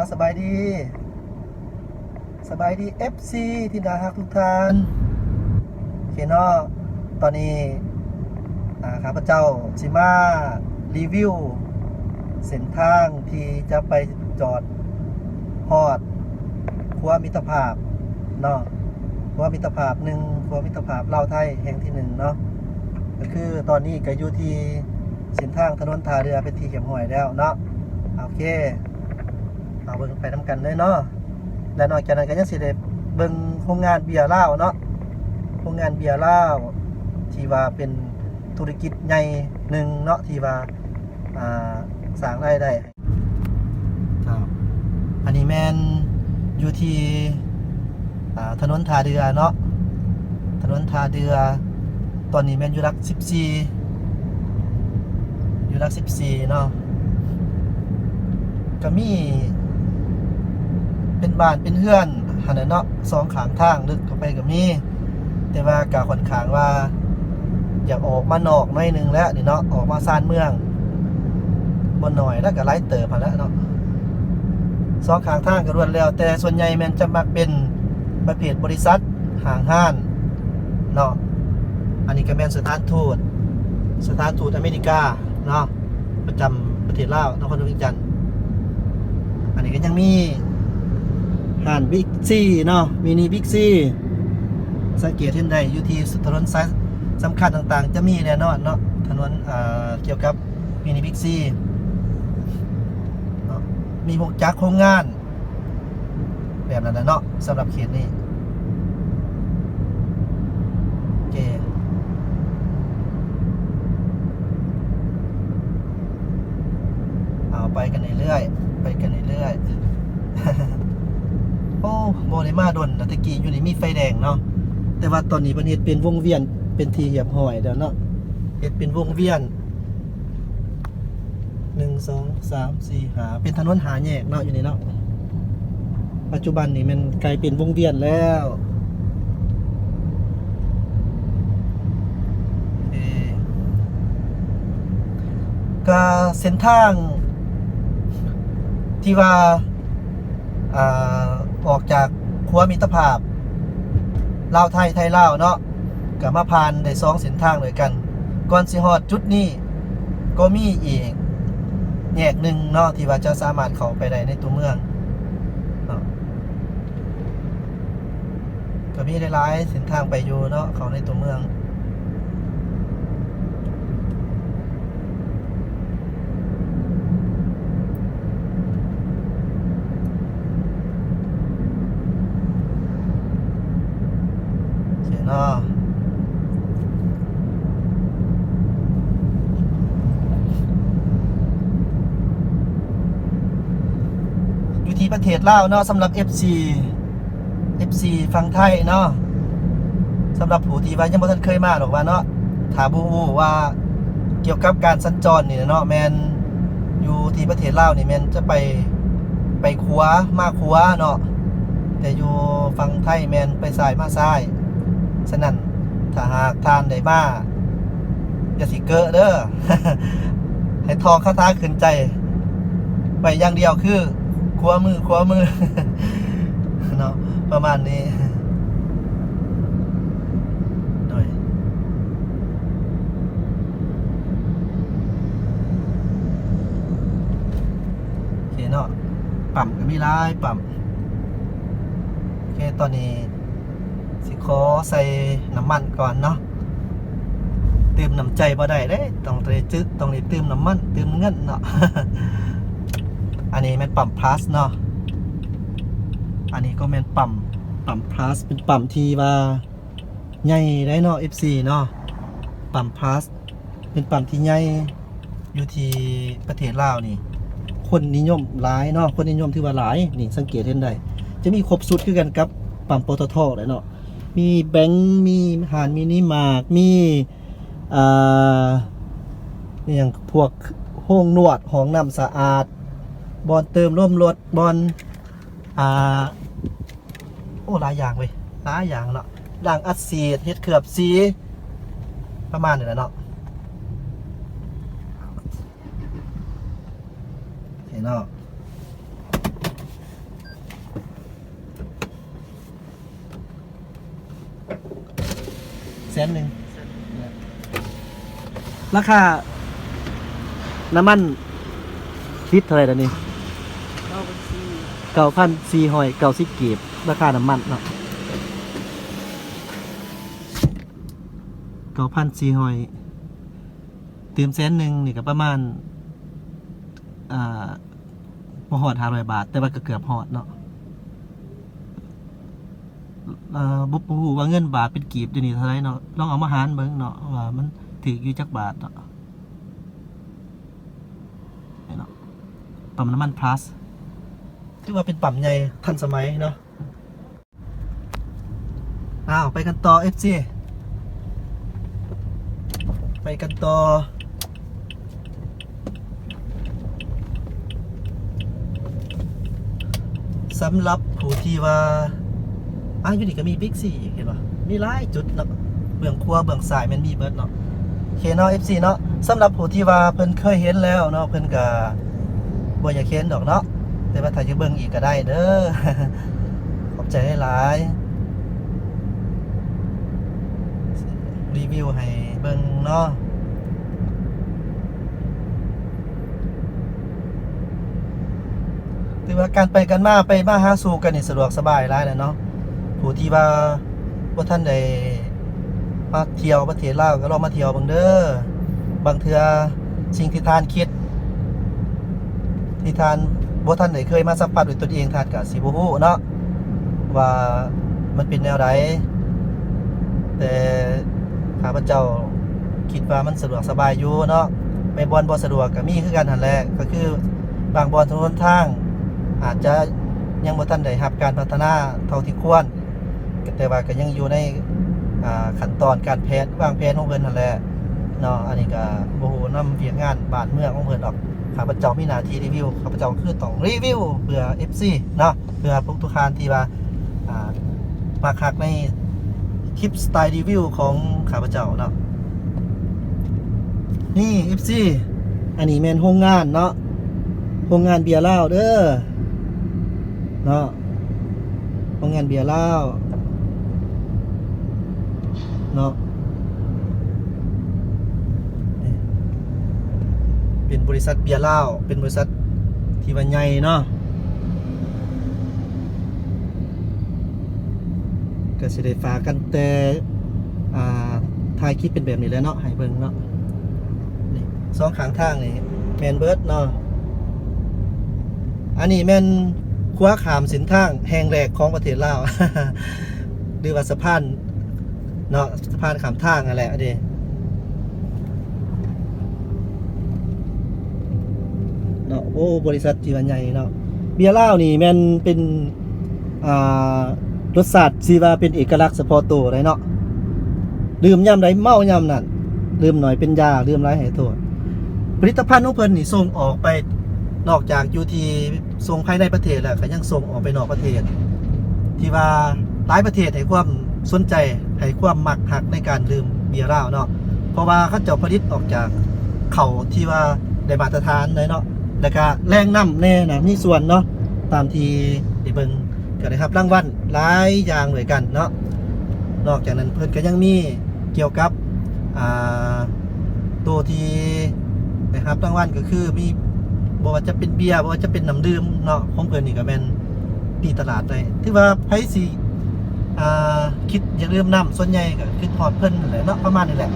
ສະບາຍດີ ສະບາຍດີ ເອັຟຊີ ທີ່ໜ້າຮັກທຸກທ່ານ. ໂອເຄເນາະ ຕອນນີ້ ອາ ຂ້າພະເຈົ້າຊິມາຣີວິວເສັ້ນທາງທີ່ຈະໄປຈອດຮອດຂົວມິດຕະພາບເນາະ, ຂົວມິດຕະພາບໜຶ່ງ ຂົວມິດຕະພາບລາວໄທແຫ່ງທີໜຶ່ງເນາະ. ກໍຄືຕອນນີ້ກໍຢູ່ທີ່ເສັ້ນທາງຖະໜົນທ່າເຮືອເປັນທີ່ຮຽບຮ້ອຍແລ້ວເນາະ. ໂອເຄ ເຮົາເບິ່ງໄປນຳກັນເລີຍເນາະ. ແລະນອກຈາກນັ້ນກໍຍັງຊິໄດ້ເບິ່ງໂຮງງານເບຍລາວເນາະ, ໂຮງງານເບຍລາວທີ່ວ່າເປັນທຸລະກິດໃຫຍ່ໜຶ່ງເນາະ ທີ່ວ່າ ອ່າ ສ້າງລາຍໄດ້. ຄັບ ອັນນີ້ແມ່ນຢູ່ທີ່ ອ່າ ຖະໜົນທ່າເຮືອເນາະ, ຖະໜົນທ່າເຮືອ ຕອນນີ້ແມ່ນຢູ່ຫຼັກສິບສີ່ ຢູ່ຫຼັກສິບສີ່ເນາະ. ກໍມີເປັນບ້ານເປັນເຮືອນຫັ້ນແຫຼະເນາະ, ສອງຂ້າງທາງເລິກເຂົ້າໄປກໍມີ, ແຕ່ວ່າກໍຂ້ອນຂ້າງວ່າຢາກອອກມານອກໜ້ອຍໜຶ່ງແລ້ວນີ້ເນາະ, ອອກມາຊານເມືອງ ບໍ່ໜ້ອຍແລ້ວກໍຫຼາຍເຕີບຫັ້ນແຫຼະເນາະ. ສອງຂ້າງທາງກໍລ້ວນແລ້ວແຕ່ສ່ວນໃຫຍ່ແມ່ນຈະມັກເປັນປະເພດບໍລິສັດ ຫ້າງຮ້ານເນາະ. ອັນນີ້ກໍແມ່ນສະຖານທູດ ສະຖານທູດອາເມລິກາເນາະ ປະຈຳປະເທດລາວ ນະຄອນຫຼວງວຽງຈັນ. ອັນນີ້ກໍຍັງມີຮ້ານບິກຊີເນາະ, ມິນິບິກຊີ ສັງເກດເຫັນໄດ້ຢູ່ທີ່ຖະໜົນສາຍສຳຄັນຕ່າງໆ ຈະມີແນ່ນອນເນາະ, ຖະໜົນ ເອີ ກ່ຽວກັບມິນິບິກຊີເນາະ, ມີໂຮງຈັກໂຮງງານ ແບບນັ້ນແຫຼະເນາະ ສຳລັບເຂດນີ້. ໂອເຄ ເອົາ ໄປກັນເລື້ອຍໆ ໄປກັນເລື້ອຍໆ. ໂອ້ ບໍ່ໄດ້ມາດົນແລ້ວ, ແຕ່ກີ້ຢູ່ນີ້ມີໄຟແດງເນາະ, ແຕ່ວ່າຕອນນີ້ເພິ່ນເຮັດເປັນວົງວຽນເປັນທີ່ຮຽບຮ້ອຍແລ້ວເນາະ, ເຮັດເປັນວົງວຽນ ໜຶ່ງ ສອງ ສາມ ສີ່ ຫ້າ ເປັນຖະໜົນຫ້າແຍກເນາະ ຢູ່ນີ້ເນາະ. ປັດຈຸບັນນີ້ແມ່ນກາຍເປັນວົງວຽນແລ້ວ. ເອີ ກະເສັ້ນທາງທີ່ວ່າ ອ່າ ອອກຈາກຂົວມິດຕະພາບລາວໄທ ໄທລາວເນາະ, ກໍມາຜ່ານໄດ້ສອງເສັ້ນທາງດ້ວຍກັນ. ກ່ອນຊິຮອດຈຸດນີ້ກໍມີອີກແຍກໜຶ່ງເນາະ ທີ່ວ່າຈະສາມາດເຂົ້າໄປໄດ້ໃນຕົວເມືອງເນາະ. ກໍມີຫຼາຍໆເສັ້ນທາງໄປຢູ່ເນາະ ເຂົ້າໃນຕົວເມືອງ. ໂອເຄເນາະ ຢູ່ທີ່ປະເທດລາວເນາະ ສຳລັບເອັຟຊີ ເອັຟຊີຝັ່ງໄທເນາະ, ສຳລັບຜູ້ທີ່ວ່າຍັງບໍ່ທັນເຄີຍມາດອກວ່າເນາະ, ຖ້າບໍ່ຮູ້ວ່າກ່ຽວກັບການສັນຈອນນີ້ເນາະ ແມ່ນຢູ່ທີ່ປະເທດລາວນີ້ແມ່ນຈະໄປ ໄປຂວາມາຂວາເນາະ, ແຕ່ຢູ່ຝັ່ງໄທແມ່ນໄປຊ້າຍມາຊ້າຍ. ສະນັ້ນ ຖ້າຫາກທ່ານໄດ້ມາ ຢ່າຊິເກີະເດີ ໃຫ້ທ່ອງຄາຖາຂຶ້ນໃຈໄວ້ຢ່າງດຽວ ຄື ຂວາມື ຂວາມື ເນາະ ປະມານນີ້ ໂດຍ ໂອເຄເນາະ, ປ້ຳກໍມີຫຼາຍປ້ຳ. ໂອເຄ ຕອນນີ້ຊິຂໍໃສ່ນ້ຳມັນກ່ອນເນາະ, ຕື່ມນ້ຳໃຈບໍ່ໄດ້ເດ້ ຕ້ອງໄດ້ຈື່ ຕ້ອງໄດ້ຕື່ມນ້ຳມັນ ຕື່ມເງິນເນາະ. ອັນນີ້ແມ່ນປ້ຳພລັສເນາະ, ອັນນີ້ກໍແມ່ນປ້ຳ ປ້ຳພລັສ ເປັນປ້ຳທີ່ວ່າໃຫຍ່ໄດ໋ເນາະ ເອັຟຊີ ເນາະ, ປ້ຳພລັສ ເປັນປ້ຳທີ່ໃຫຍ່ ຢູ່ທີ່ປະເທດລາວນີ້ ຄົນນິຍົມຫຼາຍເນາະ, ຄົນນິຍົມຖືວ່າຫຼາຍ. ນີ້ສັງເກດເຫັນໄດ້ ຈະມີຄົບຊຸດຄືກັນກັບປ້ຳ ປຕທ ແຫຼະເນາະ, ມີແບັງ ມີຮ້ານມິນິມາດ ມີ ອ່າ ອີ່ຫຍັງ ພວກໂຮງນວດ ຫ້ອງນ້ຳສະອາດ ບ່ອນເຕີມລົມລົດ ບ່ອນ ອ່າ ໂອ້ ຫຼາຍຢ່າງເວີຍ ຫຼາຍຢ່າງເນາະ, ລ້າງອັດສີດ ເຮັດເຄືອບສີ ປະມານນີ້ແຫຼະເນາະ. ໂອເຄເນາະ, ສນໜຶ່ງ. ລາຄານ້ຳມັນລິດເທົ່າໃດດຽວນີ້? ເກົ້າພັນສີ່ ເກົ້າພັນສີ່ຮ້ອຍເກົ້າສິບກີບ ລາຄານ້ຳມັນເນາະ ເກົ້າພັນສີ່ຮ້ອຍ ຕື່ມແສນໜຶ່ງນີ້ກໍປະມານ ອ່າ ບໍ່ຮອດຫ້າຮ້ອຍບາດ ແຕ່ວ່າກໍເກືອບຮອດເນາະ. ເອີ ບໍ່ ບໍ່ຮູ້ວ່າເງິນບາດເປັນກີບດຽວນີ້ເທົ່າໃດເນາະ ລອງເອົາມາຫານເບິ່ງເນາະ ວ່າມັນຖືກຢູ່ຈັກບາດເນາະ. ນີ້ເນາະ ປ້ຳນ້ຳມັນພລັສ ຖືວ່າເປັນປ້ຳໃຫຍ່ທັນສະໄໝເນາະ. ອ້າວ ໄປກັນຕໍ່ ເອັຟຊີ ໄປກັນຕໍ່. ສຳລັບຜູ້ທີ່ວ່າ ອ່າ ຢູ່ນີ້ກໍມີບິກຊີ ເຫັນບໍ່ ມີຫຼາຍຈຸດເນາະ ເບື້ອງຂວາເບື້ອງຊ້າຍແມ່ນມີເບິດເນາະ. ໂອເຄເນາະ ເອັຟຊີ ເນາະ ສຳລັບຜູ້ທີ່ວ່າເພິ່ນເຄີຍເຫັນແລ້ວເນາະ ເພິ່ນກໍບໍ່ຢາກເຫັນດອກເນາະ ແຕ່ວ່າຖ້າຢາກເບິ່ງອີກກໍໄດ້ເດີ. ຂອບໃຈຫຼາຍໆ ຣີວິວໃຫ້ເບິ່ງເນາະ. ຖືວ່າການໄປກັນມາ ໄປມາຫາສູ່ກັນນີ້ສະດວກສະບາຍຫຼາຍແລ້ວເນາະ. ຜູ້ທີ່ວ່າບໍ່ທັນໄດ້ມາທ່ຽວປະເທດລາວກໍລອງມາທ່ຽວເບິ່ງເດີ. ບາງເທື່ອສິ່ງທີ່ທ່ານຄິດ ທີ່ທ່ານບໍ່ທັນໄດ້ເຄີຍມາສຳຜັດດ້ວຍຕົນເອງ ທ່ານກໍຊິບໍ່ຮູ້ເນາະ ວ່າມັນເປັນແນວໃດ. ແຕ່ຂ້າພະເຈົ້າຄິດວ່າມັນສະດວກສະບາຍຢູ່ເນາະ. ໄປບ່ອນບໍ່ສະດວກກໍມີຄືກັນຫັ້ນແຫຼະ ກໍຄືບາງບ່ອນຖະໜົນຫົນທາງອາດຈະຍັງບໍ່ທັນໄດ້ຮັບການພັດທະນາເທົ່າທີ່ຄວນ ແຕ່ວ່າກໍຍັງຢູ່ໃນ ອ່າ ຂັ້ນຕອນການແຜນ ວາງແຜນຂອງເພິ່ນຫັ້ນແຫຼະເນາະ. ອັນນີ້ກໍບໍ່ຮູ້ນຳວຽກງານບ້ານເມືອງຂອງເພິ່ນດອກ. ຂ້າພະເຈົ້າມີໜ້າທີ່ຣີວິວ ຂ້າພະເຈົ້າຄືຕ້ອງຣີວິວເພື່ອ ເອັຟຊີ ເນາະ ເພື່ອພວກທຸກທ່ານທີ່ວ່າ ອ່າ ມັກຮັກໃນຄລິບສະໄຕຣີວິວຂອງຂ້າພະເຈົ້າເນາະ. ນີ້ ເອັຟຊີ ອັນນີ້ແມ່ນໂຮງງານເນາະ ໂຮງງານເບຍລາວເດີເນາະ. ໂຮງງານເບຍລາວເນາະ ເປັນບໍລິສັດເບຍລາວ ເປັນບໍລິສັດທີ່ວ່າໃຫຍ່ເນາະ. ກໍຊິໄດ້ຝາກກັນແຕ່ ອ່າ ຖ່າຍຄລິບເປັນແບບນີ້ແຫຼະເນາະ ໃຫ້ເບິ່ງເນາະ. ນີ້ສອງຂ້າງທາງນີ້ແມ່ນເບິດເນາະ. ອັນນີ້ແມ່ນຂົວຂ້າມເສັ້ນທາງແຫ່ງແລກຂອງປະເທດລາວ ຫຼືວ່າສະພານເນາະ ສະພານຂ້າມທາງຫັ້ນແຫຼະເດ້ເນາະ. ໂອ້ ບໍລິສັດທີ່ວ່າໃຫຍ່ເນາະ. ເບຍລາວນີ້ແມ່ນເປັນ ອ່າ ລົດຊາດທີ່ວ່າເປັນເອກະລັກສະເພາະໂຕໄດ້ເນາະ. ດື່ມຍາມໃດເມົາຍາມນັ້ນ ດື່ມໜ້ອຍເປັນຢາ ດື່ມຫຼາຍໃຫ້ໂທດ. ຜະລິດຕະພັນຂອງເພິ່ນນີ້ສົ່ງອອກໄປ ນອກຈາກຢູ່ທີ່ສົ່ງພາຍໃນປະເທດແລ້ວ ກໍຍັງສົ່ງອອກໄປນອກປະເທດ ທີ່ວ່າຫຼາຍປະເທດໃຫ້ຄວາມສົນໃຈ ໃຫ້ຄວາມມັກຮັກໃນການດື່ມເບຍລາວເນາະ. ເພາະວ່າເຂົາເຈົ້າຜະລິດອອກຈາກເຂົ້າທີ່ວ່າໄດ້ມາດຕະຖານເລີຍເນາະ ແລ້ວກະແຫຼ່ງນ້ຳແດ່ນະ ມີສ່ວນເນາະ ຕາມທີ່ໄດ້ເບິ່ງ ກໍໄດ້ຮັບລາງວັນຫຼາຍຢ່າງດ້ວຍກັນເນາະ. ນອກຈາກນັ້ນເພິ່ນກໍຍັງມີກ່ຽວກັບ ອ່າ ໂຕທີ່ໄດ້ຮັບລາງວັນ ກໍຄືມີ ບໍ່ວ່າຈະເປັນເບຍ ບໍ່ວ່າຈະເປັນນ້ຳດື່ມເນາະ ຂອງເພິ່ນນີ້ກໍແມ່ນຕີຕະຫຼາດໄດ້. ຖືວ່າໃຜຊິ ອ່າ ຄິດຢາກດື່ມນ້ຳ ສ່ວນໃຫຍ່ກໍຄິດຮອດເພິ່ນຫັ້ນແຫຼະເນາະ ປະມານນີ້ແຫຼະ.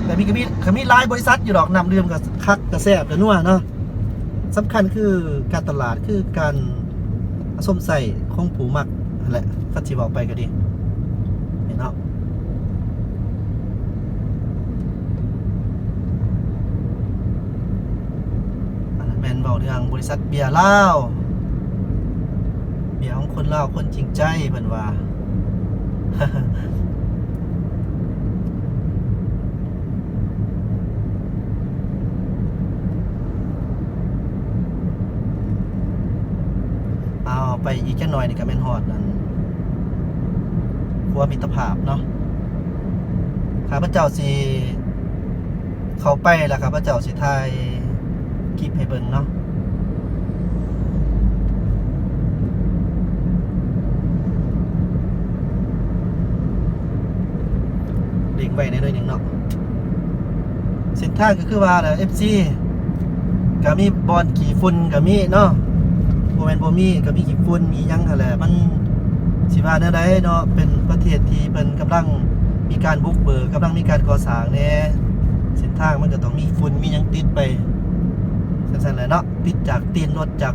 ແຕ່ມີ ກໍມີ ກໍມີຫຼາຍບໍລິສັດຢູ່ດອກ ນ້ຳດື່ມກໍຄັກ ກໍແຊບ ກໍນົວເນາະ. ສຳຄັນຄືການຕະຫຼາດ ຄືການຊົມໃຊ້ຂອງຜູ້ມັກຫັ້ນແຫຼະ ຄັນຊິເວົ້າໄປກໍດີ ນີ້ເນາະ. ອັນນັ້ນແມ່ນເວົ້າເລື່ອງບໍລິສັດເບຍລາວ ເບຍຂອງຄົນລາວຄົນຈິງໃຈ ເພິ່ນວ່າ. ເອົາ ໄປອີກຈັກໜ້ອຍນີ້ກໍແມ່ນຮອດອັນຂົວມິດຕະພາບເນາະ. ຂ້າພະເຈົ້າຊິເຂົ້າໄປ ແລ້ວຂ້າພະເຈົ້າຊິຖ່າຍຄລິບໃຫ້ເບິ່ງເນາະ. ໄປແດ່ໜ້ອຍໜຶ່ງເນາະ. ເສັ້ນທາງກໍຄືວ່າແຫຼະ ເອັຟຊີ ກໍມີບ່ອນຂີ້ຝຸ່ນກໍມີເນາະ, ບໍ່ແມ່ນບໍ່ມີ ກໍມີຂີ້ຝຸ່ນມີຫຍັງຫັ້ນແຫຼະ. ມັນຊິວ່າແນວໃດເນາະ, ເປັນປະເທດທີ່ເພິ່ນກຳລັງມີການບຸກເບີກ, ກຳລັງມີການກໍ່ສ້າງແດ່, ເສັ້ນທາງມັນກໍຕ້ອງມີຝຸ່ນມີຫຍັງຕິດໄປຈັ່ງຊັ້ນແຫຼະເນາະ. ຕິດຈາກຕີນລົດ ຈາກ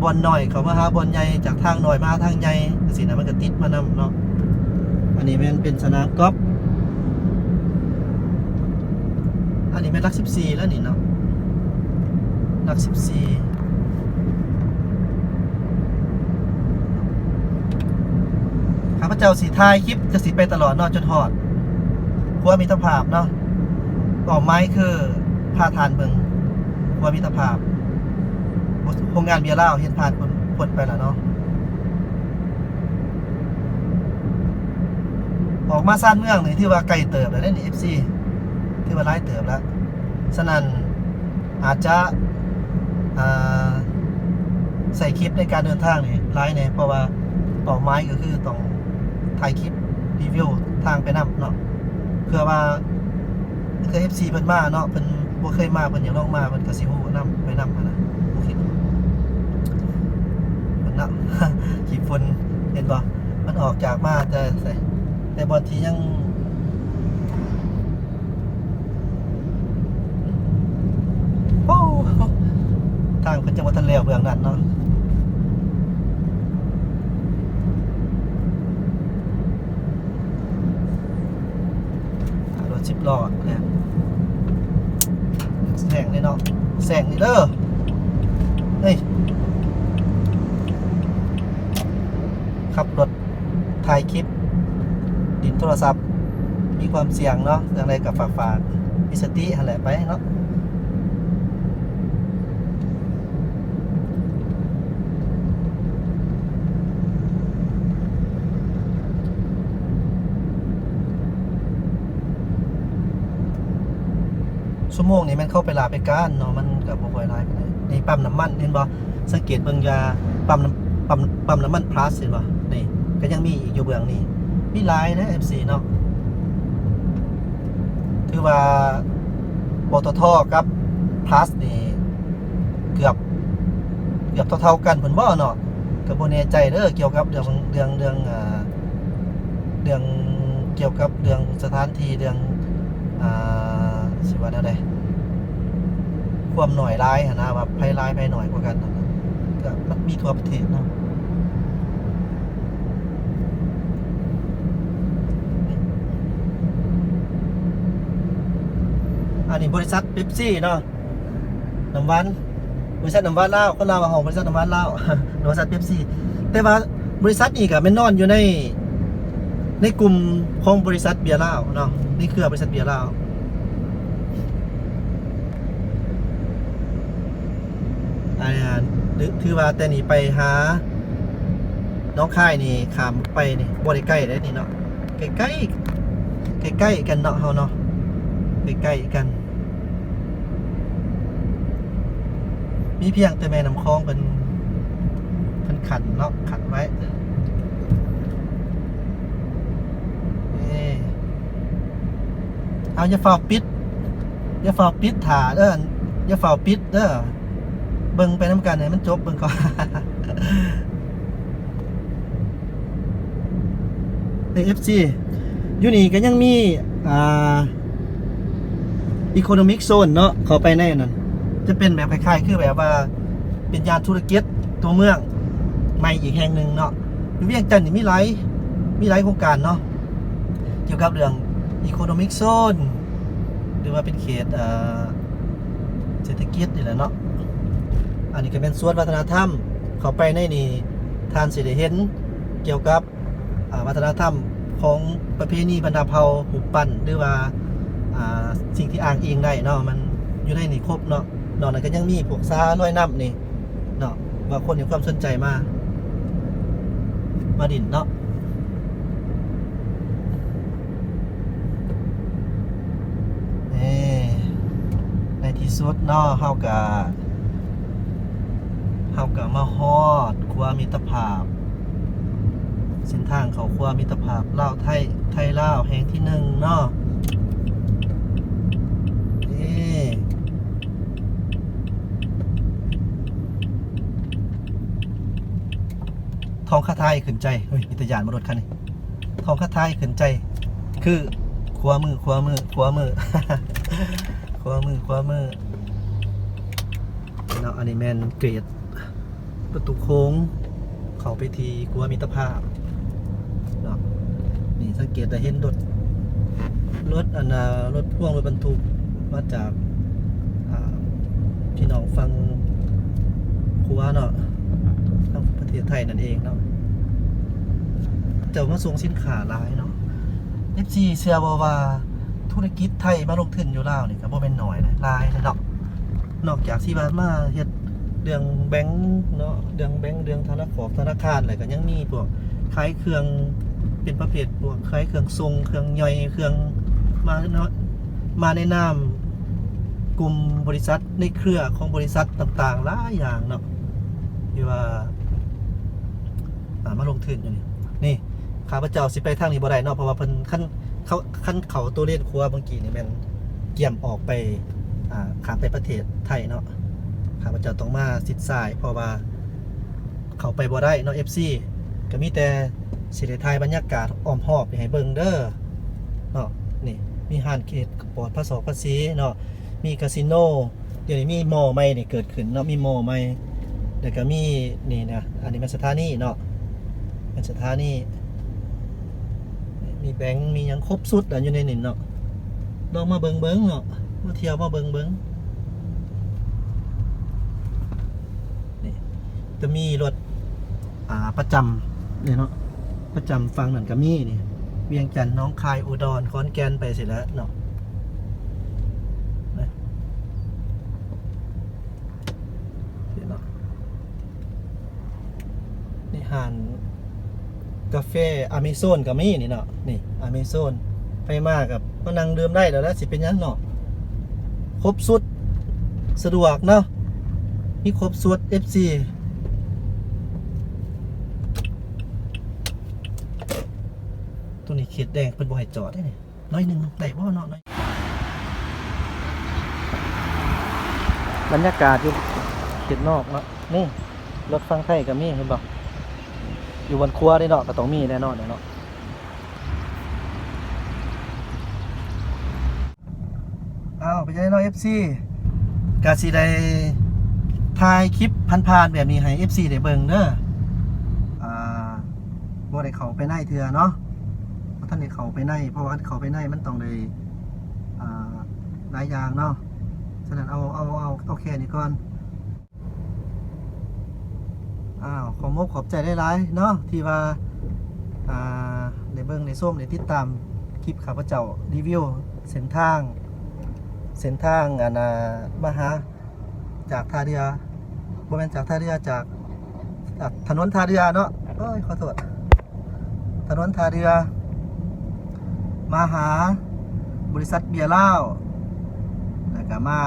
ບ່ອນນ້ອຍເຂົ້າມາຫາບ່ອນໃຫຍ່, ຈາກທາງນ້ອຍມາຫາທາງໃຫຍ່ ຈັ່ງຊີ້ນະ, ມັນກໍຕິດມານຳເນາະ. ອັນນີ້ແມ່ນເປັນສະໜາມກອບ, ອັນນີ້ແມ່ນຫຼັກສິບສີ່ແລ້ວນີ້ເນາະ, ຫຼັກສິບສີ່. ຂ້າພະເຈົ້າຊິຖ່າຍຄລິບ ຈະຊິໄປຕະຫຼອດເນາະ ຈົນຮອດຂົວມິດຕະພາບເນາະ. ເປົ້າໝາຍຄືພາທ່ານເບິ່ງຂົວມິດຕະພາບ ໂຮງງານເບຍລາວເຮັດຜ່ານພົ້ນ ພົ້ນໄປແລ້ວເນາະ. ອອກມາຊານເມືອງນີ້ຖືວ່າໄກເຕີບແລ້ວເດ້ນີ້ ເອັຟຊີ ຖືວ່າຫຼາຍເຕີບແລ້ວ. ສະນັ້ນ ອາດຈະ ອ່າ ໃຊ້ຄລິບໃນການເດີນທາງນີ້ຫຼາຍແດ່ ເພາະວ່າເປົ້າໝາຍກໍຄືຕ້ອງຖ່າຍຄລິບຣີວິວທາງໄປນຳເນາະ. ເພື່ອວ່າ ເພື່ອເອັຟຊີເພິ່ນມາເນາະ, ເພິ່ນບໍ່ເຄີຍມາ ເພິ່ນຢາກລອງມາ ເພິ່ນກໍຊິຮູ້ນຳ ໄປນຳຫັ້ນນະ. ໂອເຄ ເພິ່ນເນາະ ຂີ້ຝຸ່ນ ເຫັນບໍ່? ມັນອອກຈາກມາແຕ່ໃສ? ແຕ່ບ່ອນທີ່ຍັງ ໂອ້ ທາງເພິ່ນຍັງບໍ່ທັນແລ້ວເບື້ອງນັ້ນເນາະ. ອ່າ ລົດສິບລໍ້ແຫຼະ ແຊງນີ້ເນາະ ແຊງນີ້ເດີ. ເຮີ້ຍ ຂັບລົດ ຖ່າຍຄລິບ ຫຼິ້ນໂທລະສັບ ມີຄວາມສ່ຽງເນາະ. ຈັ່ງໃດກໍຝາກໆ ມີສະຕິຫັ້ນແຫຼະໄປເນາະ. ຊົ່ວໂມງນີ້ແມ່ນເຂົາໄປລາໄປການເນາະ, ມັນກໍບໍ່ຄ່ອຍຫຼາຍປານໃດ. ນີ້ປ້ຳນ້ຳມັນ ເຫັນບໍ່? ສັງເກດເບິ່ງຢູ່ ປ້ຳນ້ຳ ປ້ຳ ປ້ຳນ້ຳມັນພລັສ ເຫັນບໍ່? ນີ້ກໍຍັງມີອີກຢູ່ເບື້ອງນີ້ ມີຫຼາຍນະ ເອັຟຊີ ເນາະ. ຖືວ່າ ປຕທ ກັບພລັສນີ້ ເກືອບ ເກືອບເທົ່າໆກັນພຸ້ນບໍ່ເນາະ? ກໍບໍ່ແນ່ໃຈເດີ ກ່ຽວກັບເລື່ອງ ເລື່ອງ ເລື່ອງ ເອີ ເລື່ອງ ກ່ຽວກັບເລື່ອງສະຖານທີ່ ເລື່ອງ ອ່າ ຊິວ່າແນວໃດ ຄວາມໜ້ອຍຫຼາຍຫັ້ນນະ ວ່າໃຜຫຼາຍໃຜໜ້ອຍກວ່າກັນຫັ້ນນະ. ກໍມັນມີທົ່ວປະເທດເນາະ. ອັນນີ້ບໍລິສັດເປັບຊີເນາະ. ນ້ຳຫວານ ບໍລິສັດນ້ຳຫວານລາວ ຄົນລາວເວົ້າ ບໍລິສັດນ້ຳຫວານລາວ ບໍລິສັດເປັບຊີ. ແຕ່ວ່າບໍລິສັດນີ້ກໍແມ່ນນອນຢູ່ໃນ ໃນກຸ່ມຂອງບໍລິສັດເບຍລາວເນາະ, ໃນເຄືອບໍລິສັດເບຍລາວ. ອ່າ ຖືວ່າແຕ່ນີ້ໄປຫາໜອງຄາຍນີ້ ຂ້າມໄປນີ້ບໍ່ໄດ້ໄກເດ້ນີ້ເນາະ. ໃກ້ໆ ໃກ້ໆກັນເນາະ ເຮົາເນາະ ໃກ້ໆກັນ. ມີພຽງແຕ່ແມ່ນ້ຳຂອງເພິ່ນ ເພິ່ນຂັ້ນເນາະ ຂັ້ນໄວ້. ເອີ ເອົາ ຢ່າຟ້າວປິດ ຢ່າຟ້າວປິດຖ້າເດີ ຢ່າຟ້າວປິດເດີ ເບິ່ງໄປນຳກັນໃຫ້ມັນຈົບເບິ່ງກ່ອນ. ເອັຟຊີ ຢູ່ນີ້ກໍຍັງມີ ອ່າ ອີໂຄໂນມິກໂຊນເນາະ ເຂົ້າໄປໃນນັ້ນ ຈະເປັນແບບຄ້າຍໆ ຄືແບບວ່າເປັນຍ່ານທຸລະກິດຕົວເມືອງໃໝ່ອີກແຫ່ງໜຶ່ງເນາະ. ຢູ່ວຽງຈັນນີ້ມີຫຼາຍ ມີຫຼາຍໂຄງການເນາະ ກ່ຽວກັບເລື່ອງອີໂຄໂນມິກໂຊນ ຫຼືວ່າເປັນເຂດ ເອີ ເສດຖະກິດນີ້ແຫຼະເນາະ. ອັນນີ້ກໍແມ່ນສວນວັດທະນະທຳ ເຂົ້າໄປໃນນີ້ ທ່ານຊິໄດ້ເຫັນກ່ຽວກັບ ອ່າ ວັດທະນະທຳຂອງປະເພນີບັນດາເຜົ່າ ຮູບປັ້ນ ຫຼືວ່າ ອ່າ ສິ່ງທີ່ອ້າງອີງໄດ້ເນາະ ມັນຢູ່ໃນນີ້ຄົບເນາະ. ນອກນັ້ນກໍຍັງມີພວກສາລອຍນ້ຳນີ້ເນາະ ວ່າຄົນໃຫ້ຄວາມສົນໃຈມາ ມາຫຼິ້ນເນາະ. ເອີ ໃນທີ່ສຸດເນາະ ເຮົາກະ ເຮົາກະມາຮອດຂົວມິດຕະພາບ ເສັ້ນທາງເຂົ້າຂົວມິດຕະພາບລາວໄທ ໄທລາວແຫ່ງທີໜຶ່ງເນາະ. ທ່ອງຄາໄທຂຶ້ນໃຈ. ເຮີ້ຍ ມີຕາຢ້ານບໍ່ ລົດຄັນນີ້. ທ່ອງຄາໄທຂຶ້ນໃຈ ຄື ຂວາມື ຂວາມື ຂວາມື ຂວາມື ຂວາມືເນາະ. ອັນນີ້ແມ່ນເກດປະຕູໂຄ້ງ ເຂົ້າໄປທີ່ຂົວມິດຕະພາບເນາະ. ນີ້ສັງເກດໄດ້ເຫັນລົດ ລົດອັນນ່າ ລົດພວງ ລົດບັນທຸກມາຈາກ ອ່າ ພີ່ນ້ອງຝັ່ງຂົວເນາະ ທາງປະເທດໄທນັ້ນເອງເນາະ. ເຈົ້າມາສົ່ງສິນຄ້າຫຼາຍເນາະ. ເອັຟຊີ ເຊື່ອບໍ່ວ່າທຸລະກິດໄທມາລົງທຶນຢູ່ລາວນີ້ກໍບໍ່ແມ່ນໜ້ອຍນະ ຫຼາຍເນາະ. ນອກຈາກທີ່ວ່າມາເຮັດເລື່ອງແບັງເນາະ ເລື່ອງແບັງ ເລື່ອງທະນາຄອກທະນາຄານ ແລ້ວກໍຍັງມີພວກຂາຍເຄື່ອງ ເປັນປະເພດພວກຂາຍເຄື່ອງສົ່ງ ເຄື່ອງຍ່ອຍ ເຄື່ອງມາເນາະ ມາໃນນາມກຸ່ມບໍລິສັດ ໃນເຄືອຂອງບໍລິສັດຕ່າງໆຫຼາຍຢ່າງເນາະ ທີ່ວ່າ ອ່າ ມາລົງທຶນຢູ່ນີ້. ນີ້ ຂ້າພະເຈົ້າຊິໄປທາງນີ້ບໍ່ໄດ້ເນາະ ເພາະວ່າເພິ່ນ ຄັນເຂົາ ຄັນເຂົ້າໂຕເລນຂວາເມື່ອກີ້ນີ້ແມ່ນກຽມອອກໄປ ອ່າ ຂ້າມໄປປະເທດໄທເນາະ. ຂ້າພະເຈົ້າຕ້ອງມາຊິດຊ້າຍ ເພາະວ່າເຂົ້າໄປບໍ່ໄດ້ເນາະ ເອັຟຊີ. ກໍມີແຕ່ຊິໄດ້ຖ່າຍບັນຍາກາດອ້ອມຮອບນີ້ໃຫ້ເບິ່ງເດີເນາະ. ນີ້ ມີຮ້ານເຂດປອດພາສີພາສີເນາະ ມີກາສິໂນ ດຽວນີ້ມີມໍໃໝ່ນີ້ເກີດຂຶ້ນເນາະ ມີມໍໃໝ່ ແລ້ວກໍມີນີ້ນະ ອັນນີ້ແມ່ນສະຖານີເນາະ ແມ່ນສະຖານີ ມີແບັງ ມີຫຍັງຄົບຊຸດລະຢູ່ໃນນີ້ເນາະ. ລອງມາເບິ່ງເບິ່ງເນາະ ມາທ່ຽວມາເບິ່ງເບິ່ງ. ນີ້ ຈະມີລົດ ອ່າ ປະຈຳນີ້ເນາະ ປະຈຳຝັ່ງນັ້ນກໍມີນີ້ ວຽງຈັນ ໜອງຄາຍ ອຸດອນ ຂອນແກ່ນ ໄປຊີ້ແຫຼະເນາະ. ນີ້ເນາະ ນີ້ຮ້ານກາເຟອາເມຊອນກໍມີນີ້ເນາະ ນີ້ອາເມຊອນ ໃຜມາກໍມານັ່ງດື່ມໄດ້ແລ້ວລະ ຊິເປັນຫຍັງເນາະ. ຄົບຊຸດ ສະດວກເນາະ ມີຄົບຊຸດ ເອັຟຊີ. ໂຕນີ້ເຂດແດງ ເພິ່ນບໍ່ໃຫ້ຈອດເດ້ນີ້ ໜ້ອຍໜຶ່ງໄດ້ບໍ່ເນາະ. ບັນຍາກາດຢູ່ເຂດນອກເນາະ ນີ້ລົດຝັ່ງໄທກໍມີ ເຫັນບໍ່ ຢູ່ບ່ອນຂວາເດ້ເນາະ ກໍຕ້ອງມີແນ່ນອນແຫຼະເນາະ. ອ້າວ ເປັນຈັ່ງໃດເນາະ ເອັຟຊີ ກະຊິໄດ້ຖ່າຍຄລິບຜ່ານໆແບບນີ້ໃຫ້ເອັຟຊີໄດ້ເບິ່ງເດີ. ອ່າ ບໍ່ໄດ້ເຂົ້າໄປໃນເທື່ອເນາະ ບໍ່ທັນໄດ້ເຂົ້າໄປໃນ ເພາະວ່າຄັນເຂົ້າໄປໃນມັນຕ້ອງໄດ້ ອ່າ ຫຼາຍຢ່າງເນາະ. ສະນັ້ນເອົາ ເອົາ ເອົາ ເອົາແຄ່ນີ້ກ່ອນ. ອ້າວ ຂໍມຸກຂອບໃຈຫຼາຍໆເນາະ ທີ່ວ່າ ອ່າ ໄດ້ເບິ່ງໄດ້ຊົມໄດ້ຕິດຕາມຄລິບຂ້າພະເຈົ້າຣີວິວເສັ້ນທາງ ເສັ້ນທາງ ອັນ ອ່າ ມາຫາ ຈາກທ່າເຮືອ ບໍ່ແມ່ນຈາກທ່າເຮືອ ຈາກ ຈາກຖະໜົນທ່າເຮືອເນາະ. ໂອ້ຍ ຂໍໂທດ ຖະໜົນທ່າເຮືອ ມາຫາບໍລິສັດເບຍລາວ ແລ້ວກະມາ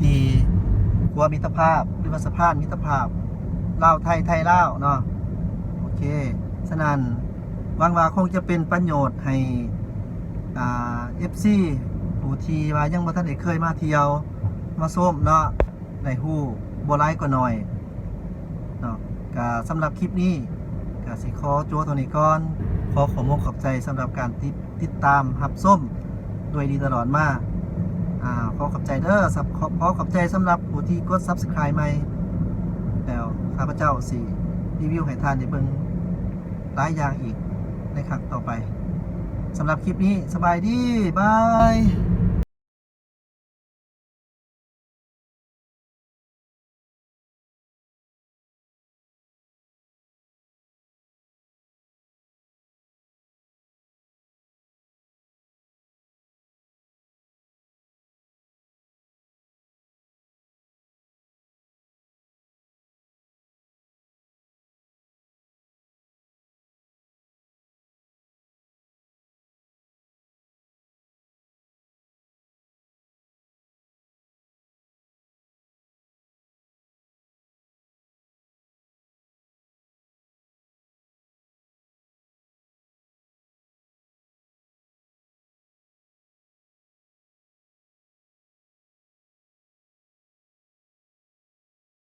ທີ່ຂົວມິດຕະພາບ ຫຼືວ່າສະພານມິດຕະພາບລາວໄທ ໄທລາວເນາະ. ໂອເຄ ສະນັ້ນ ຫວັງວ່າຄົງຈະເປັນປະໂຫຍດໃຫ້ ອ່າ ເອັຟຊີ ຜູ້ທີ່ວ່າຍັງບໍ່ທັນໄດ້ເຄີຍມາທ່ຽວມາຊົມເນາະ ໄດ້ຮູ້ບໍ່ຫຼາຍກໍໜ້ອຍເນາະ. ກະສຳລັບຄລິບນີ້ກະຊິຂໍຈົບເທົ່ານີ້ກ່ອນ. ຂໍຂອບມຸກຂອບໃຈສຳລັບການຕິດ ຕິດຕາມຮັບຊົມດ້ວຍດີຕະຫຼອດມາ. ອາ ຂໍຂອບໃຈເດີ ຂອບ ຂໍຂອບໃຈສຳລັບຜູ້ທີ່ກົດ Subscribe ໃໝ່ ແລ້ວຂ້າພະເຈົ້າຊິຣີວິວໃຫ້ທ່ານໄດ້ເບິ່ງຫຼາຍຢ່າງອີກໃນຄັ້ງຕໍ່ໄປ. ສຳລັບຄລິບນີ້ ສະບາຍດີ ບາຍ.